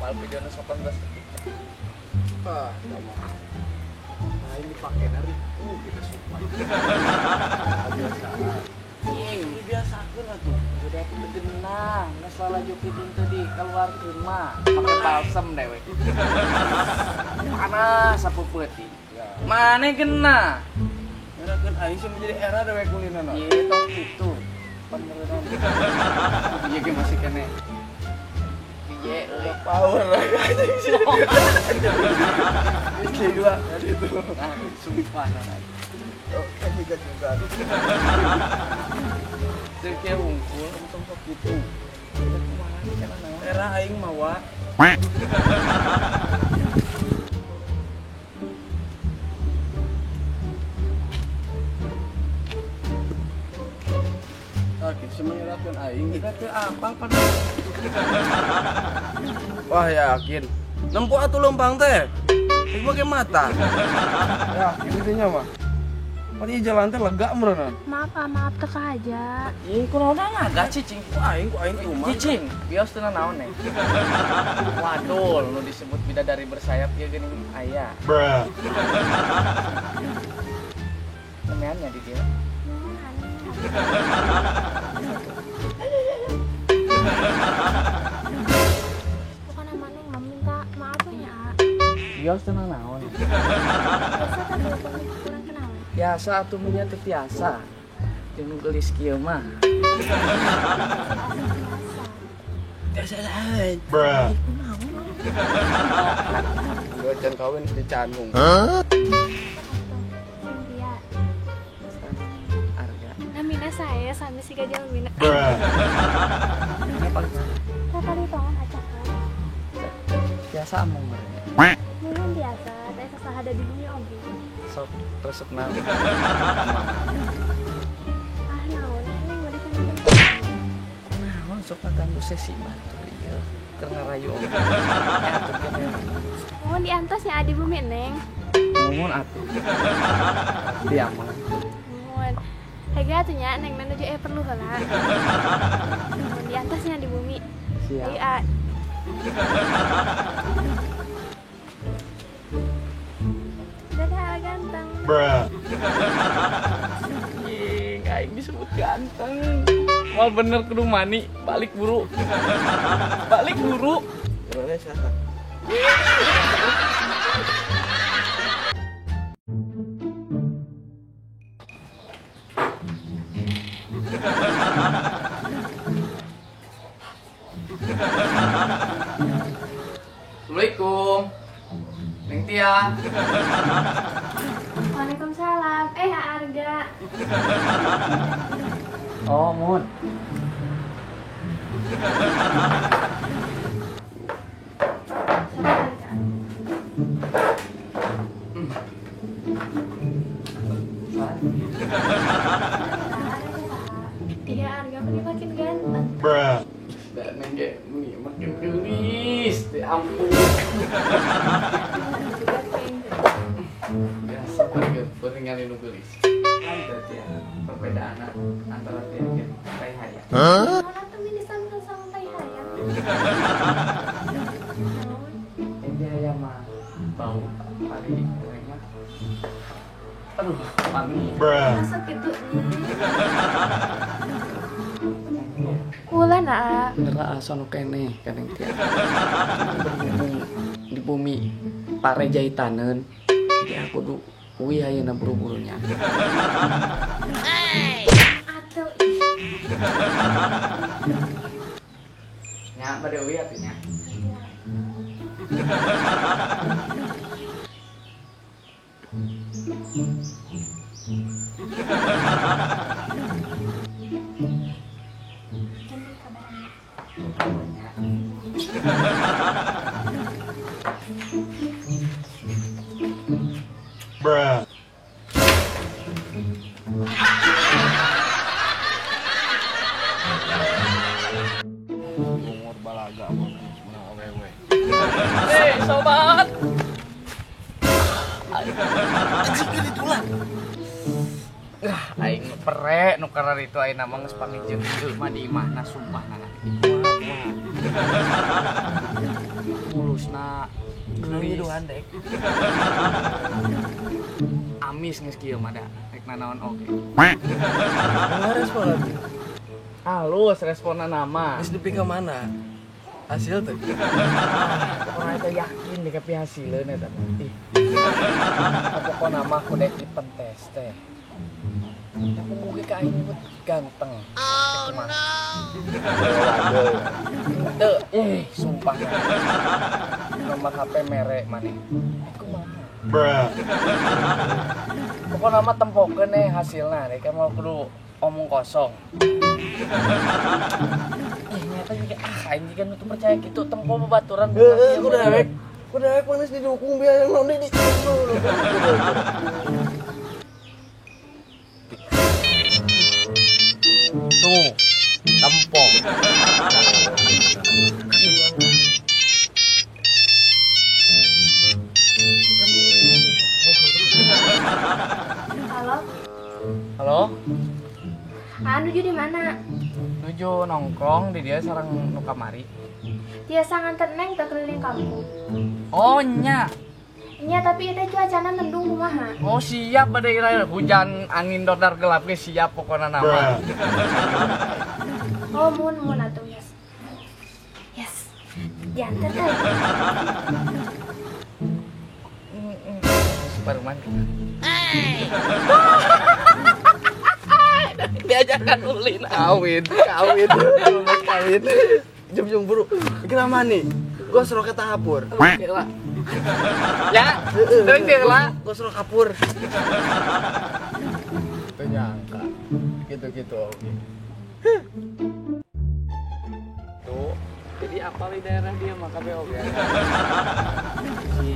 Apal video nu 18 detik. Ah, sama. Nah, ini pakai dari kita sumpah. Biasa. Ini biasakeun atuh. Udah aku teu genah, geus lalajo kitu teh di keluarkeun mah. Pake balsem dewek. Panas sapeupeutih. Mane genah. Ngerakeun aing sih menjadi era dewek kulina. Ieu tong kitu. Penerenan. Ieu ge masih kene. Piye euy power aja sih. Gila itu. Nah, sumpah nah. Oh, kan juga. Teu kieu unggul untung sok kitu. Era aing mawa. Oke, semenyeratkan aing kita teu apal pada. Wah, yakin. Nempo atuh lempang teh. Ieu make mata. Ya, intinya mah. Pati jalan teh lega meureunna. Maaf, ah, maaf teka aja. Ih, kunaon ngaga cicing? Ku aing tuh mah. Cicing, bios teu naon nih. Wadul, nu disebut bidadari bersayap ieu geuning aya. Bruh. Nemeannya di dia. Bukan namanya nggak minta maaf ya. Bios teu naon. Biasa tadi kurang kenal. Biasa atuh mun teu tiasa. Jeung nu geulis kieu mah. Biasa lain. Bruh. Gua kawin di Candung. Huh? Namina saya sami si gajah mina. Bruh. Kali tongan acakan. Biasa among merenya. Mungkin biasa, teh saha ada di bumi oge. Sok resepna. Ah naon, neng bade kangen. Naon sok ngaganggu sesi batur ieu. Keur ngarayu oge. Nya atuh kene. Mohon diantos nya di bumi neng. Mohon atuh. Diamang. Mohon. Hega atuh nya neng menuju perlu heula. Mohon diantos nya di bumi. Siap. Iya. Dadah ganteng. Bruh. Ih, aing disebut ganteng. Mal bener kudu mani, balik buru. Balik buru. Urangnya saha? Assalamualaikum. Neng Tia. Waalaikumsalam. Arga. Oh, mun. Iya, Arga ini makin ganteng. Bruh. Dan neng ge makin geulis, ya ampun. Biasa ningali nu geulis. Kan berarti ya perbedaan antara tia jeung tai hayam. Hah? Naon atuh minisan sama tai hayam? Ini hayam mah bau pari neng mah. Aduh, wangi. Bruh. Masa kitu? Kula na. Bener asa nu keneh ka Neng Tia. Berhubung di bumi pare jaitaneun. Jadi aku kudu uih ayeuna buru-burunya. Atuh. Nya bade uih atuh nya. Bruh. Umur balaga mah menang awewe. Hei sobat. Anjing itulah. Ah, aing nu pere nu karar itu aing mah geus panggil jelema di imahna sumpah nana. Miluan dek. Amis geus kieu mah da. Rek nanaon oge. Kumaha respon lagi? Halus responna nama. Geus nepi ka mana? Hasil teh. Pokoknya teh yakin dek tapi hasileun eta mah. Ih. Pokokna mah kudu dipentes teh. Aku mungkin ka aing ganteng. Oh no. Teu, sumpah. Nomor HP merek maneh. Kumaha? Bruh. Pokokna mah tempokeun hasilna dek mau kudu omong kosong. Nyata juga aing juga nu percaya gitu tempo babaturan. Heeh, ku dewek. Ku dewek manis didukung biar yang naon di. Tuh, tempo. Halo. Halo. Nuju di mana? Nuju nongkrong di dia sareng nu kamari. Tiasa nganter neng teu keliling kampung. Oh nya. Nya tapi itu cuacana mendung kumaha. Oh siap badai ira hujan angin dordar gelap ge siap pokona nama. Oh mun mun atuh yes. Yes. Diantar teh. Superman kita. Diajarkan ulin kawin. Jam-jam buru. Kenapa nih? Gosrok eta hapur. Oke lah. Ya, deung teh lah. Gosrok hapur. Teu nyangka. Gitu-gitu oke. Tuh, jadi apal di daerah dia mah kabeh oge. Si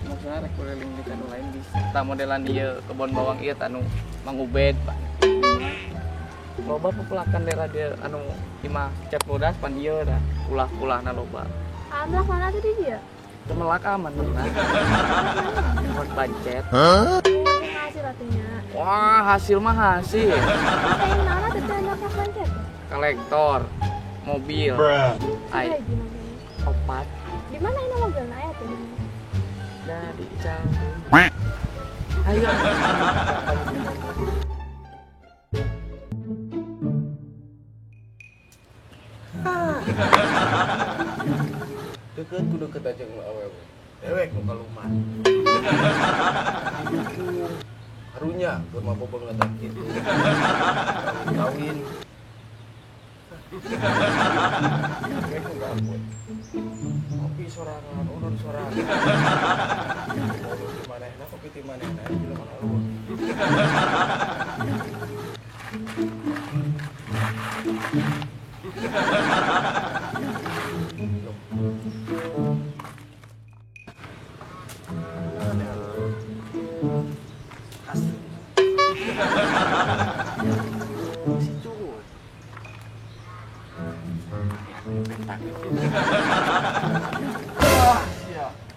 maksudna rek keliling di kanu lain bisa. Tah modelan dieu kebon bawang ieu tanu Mang Ubed, Pak. Loba pepelakan daerah dia anu imah cat bodas pan ieu dah ulah-ulahna loba. Amelak mana tuh di dia? Temelak aman lah. Buat pancet. Hah? Hasil atunya. Wah, hasil mah hasil. Kayak mana tuh anak pancet? Kolektor, mobil. Ai. Opat. Di mana ini mobilna aya tuh? Nah, di Canggu. Ayo. Deket ku deket aja nu awewe. Dewek nu kaluman. Didukung. Karunya keur mah bebengetan kitu. Kawin. Dewek nu gabut. Kopi sorangan, udud sorangan. Udud di manehna, kopi di manehna, jelema alus.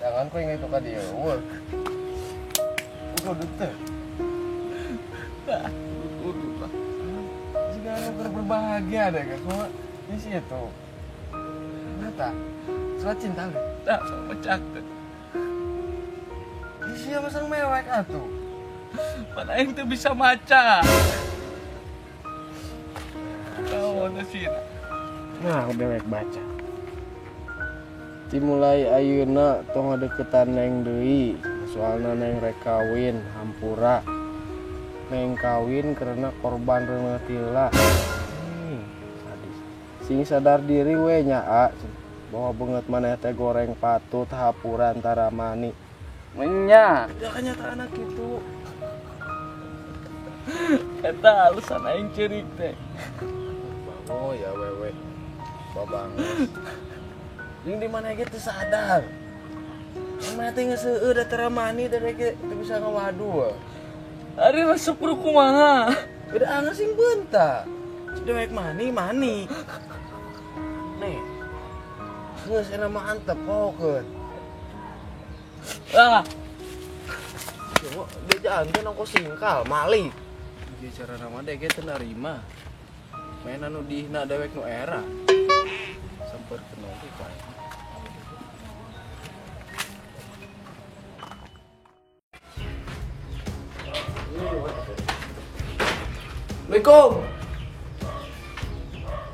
Jangan kau yang itu ka dia. Udah dete. Udah lah. Jika anu keur berbahagia deh kan semua di situ. Mata. Surat cinta lu. Tak sama cak. Di sia masang mewek atuh. Mana aing teu bisa maca. Tahu sih. Nah, dewek baca. Dimulai ayeuna tong ngadeukeutan neng deui, soalna neng rek kawin hampura. Neng kawin karena korban reuneuh tila. Sadis. Sing sadar diri we nya a, bahwa beungeut maneh teh goreng patut hapuran taramani. Menya. Ya kenyataan kitu. Eta alasan aing ceurik teh. Oh ya wewe. Babangus. Jeung di mana ge teu sadar. Mana teh geus seueur da taramani da ge teu bisa ngawadu. Ari resep kudu kumaha? Beda angeus sing beunta. Dewek mani mani. Nih. Geus enak mah antep pokeun. Ah. Coba dia jangan nongko singkal malik. Ieu cara nama deh ge teu narima. Main anu dihina dewek nu era. Samper kena oge ka. Assalamualaikum.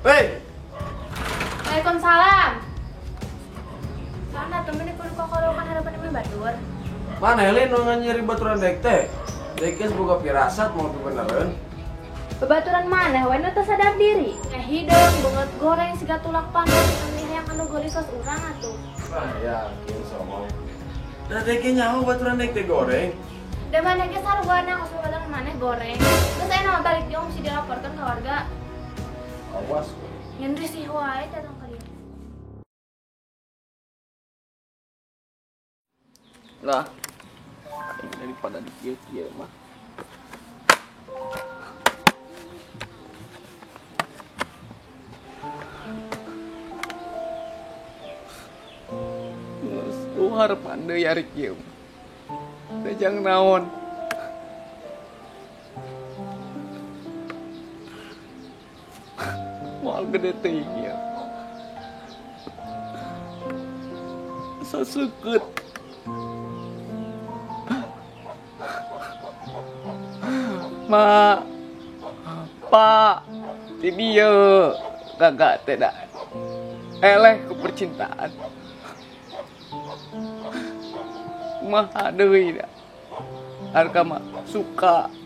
Hei. Waalaikumsalam. Sana temen kudu kokorokan harapan imah batur. Mana lin nu nyeri baturan dek teh? Dek geus boga pirasat mau beneran. Bebaturan maneh we nu teu sadar diri. Hideung beungeut goreng siga tulak panas anu hayang anu geulis kos urang atuh. Ah yakin somong. Da dek nyaho baturan dek teh goreng. Da maneh ge sarua kos baturan maneh goreng. Geus aya mah balik jeung mesti dilaporkeun ka warga. Awas. Nyen risih wae datang ka dieu. Lah, daripada di kieu-kieu mah. Geus harapan deui ari kieu. Teh jang naon. Moal gede teuing ieu. Saseukeut. Ma, pa, ti dieu gagak teh da eleh ku percintaan. Kumaha deui da. Harga mah suka. Ka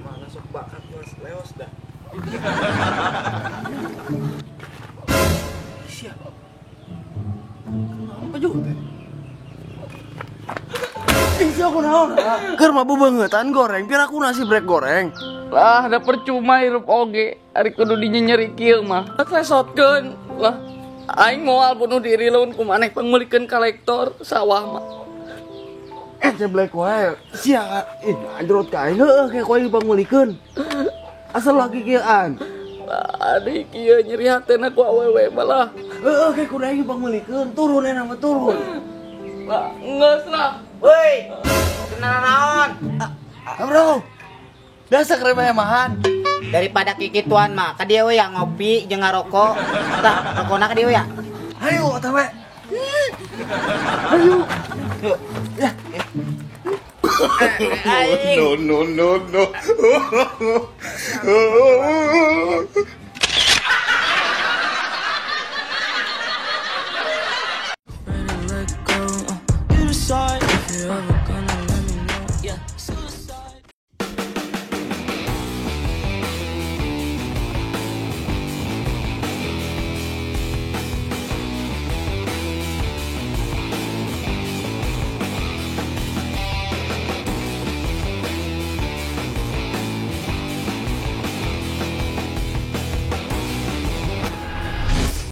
mana sok bakat mas leos dah. Sia. Kenapa juga teh? Sia aku naon? Keur mah bebeungeutan goreng, pira aku nasi brek goreng. Lah, da percuma hirup oge, ari kudu dinyenyeri kieu mah. Lesotkeun. Lah, aing moal bunuh diri lamun ku maneh pangmeulikeun kolektor sawah mah. Jeblek wae. Sia, ih anjrot ka aing heueuh kayak koe pangmeulikeun. Asal lagi kieuan. Lah, adi kieu nyeri hatena ku awewe mah lah. Heueuh kayak kudu aing pangmeulikeun, turun enak mah turun. Lah, geus lah. Woi, kenal naon? Bro, dasar remeh-remahan. Daripada kikituan mah, ka dieu we ya ngopi jeung ngarokok. Tah, rokona ka dieu ya. Ayo atuh we. Ayo. Ya. No no no no.